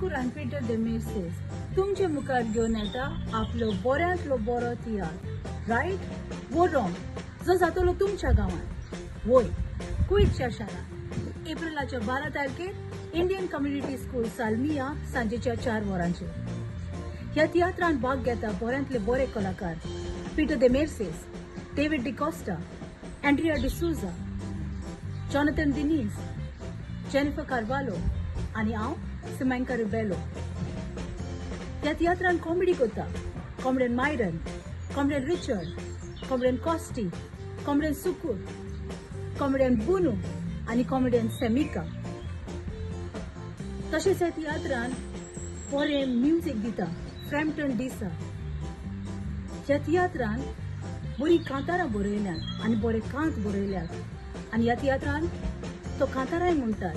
Quran Peter de Merces तुमचे मुखार घेवन येता आपलो बऱ्यांतलो बरो तियात्र रायट वो रॉंग, जो जातलो तुमच्या गांवांत, वय कुईटच्या शारांत, एप्रिलाच्या 12 तारखेर इंडियन कम्युनिटी स्कूल, सालमिया, सांजेच्या 4 वरांचेर. ह्या तियात्रांत भाग घेता बऱ्यांतले बरे कलाकार: Peter de Merces, David D'Costa, Andrea D'Souza, Jonathan Dinis, Jennifer Carvalho आनी हांव सिमँका रिबेलो. ह्या तियात्रान कॉमेडी करता comedian Myron, comedian Richard, comedian Costy, comedian Sukur, comedian बुनू आनी कॉमेडियन सेमिका. तशेंच ह्या तियात्रान बरें म्युजीक दिता फ्रॅम्पटन डिसा. ह्या तियात्रान बरीं कांतारां बरयल्यांत आनी बरे कांत बरयल्यात आनी ह्या तियात्रान तो कांतारांय म्हणटात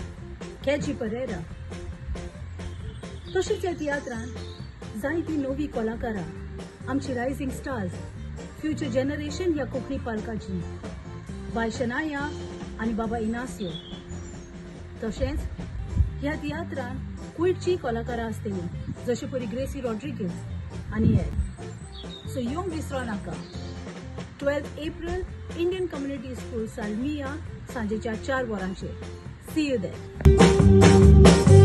केजी परेरा. तशेंच ह्या तियात्रान जायतीं नवीं कलाकारां, आमची रायझींग स्टार्स, फ्युचर जनरेशन ह्या कोंकणी पालकाची, बाय शनाया आनी बाबा इनासियो. तशेंच ह्या तियात्रान कुईटची कलाकारां आसतलीं, जशे परी ग्रेसी रॉड्रिगीस आनी हेर. सो येवंक विसरो नाका, 12 April, Indian community school, Salmiya, सांजेच्या 4 वरांचेर. See you there.